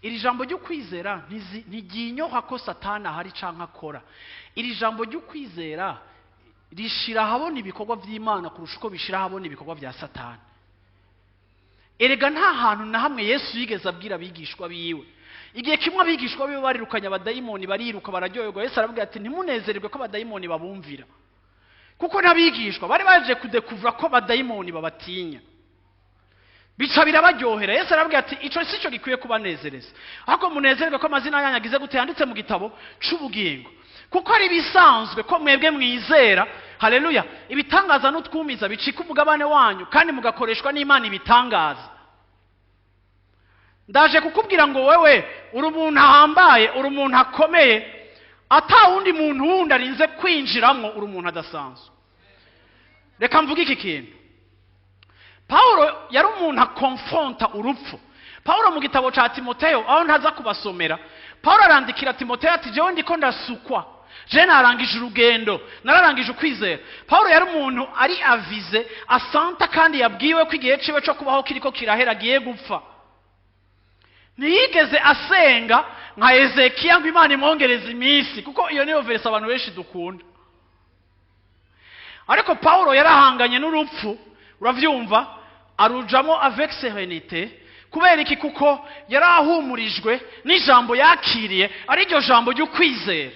Iri jambo ryo kwizera ntiryinyoha ko Satani ahari canke akora. Iri jambo ryo kwizera rishira ahabona ibikorwa vy'Imana kurusha uko bishira ahabona ibikorwa vya Satani. Erega nta hantu na hamwe Yesu yigeze abwira abigishwa biwe. Igihe kimwe abigishwa biwe barirukanye abadayimoni, bariruka, bararyoherwa. Yesu arababwira ati: "Ntimunezererwe ko abadayimoni babumvira," kuko n'abigishwa bari baje kudekuvura ko abadayimoni babatinya, bica birabaryohera. Yesu arababwira ati: "Ico si cyo gikwiye kubanezereza, ahubwo munezererwe ko amazina yanyu agize gute? Yanditse mu gitabo c'ubugingo." Kuko ari ibisanzwe ko mwebwe mwizera, haleluya, ibitangaza n'utwumiza bicika umugabane wanyu, kandi mugakoreshwa n'Imana ibitangaza. Ndaje kukubwira ngo wewe uri umuntu ahambaye, uri umuntu akomeye, ata wundi muntu wundi arinze kwinjiramwo, uri umuntu adasanzwe. Reka mvuge iki kintu: Pawulo yari umuntu akonfronta urupfu. Pawulo mu gitabo ca Timoteyo, aho ntaza kubasomera, Pawulo arandikira Timoteyo ati: "Jewe ndiko ndasukwa, je narangije urugendo, nararangije ukwizera." Pawulo yari umuntu ari avize asanta, kandi yabwiwe ko igihe ciwe co kubaho kiriko kirahera, agiye gupfa. Ntiyigeze asenga nka Ezekiya ngo Imana imwongereze iminsi, kuko iyo niyo verset abantu benshi dukunda. Ariko Pawulo yarahanganye n'urupfu, uravyumva, arujamo avec sérénité. Kubera iki? Kuko yari ahumurijwe n'ijambo yakiriye, ari ryo jambo ry'ukwizera.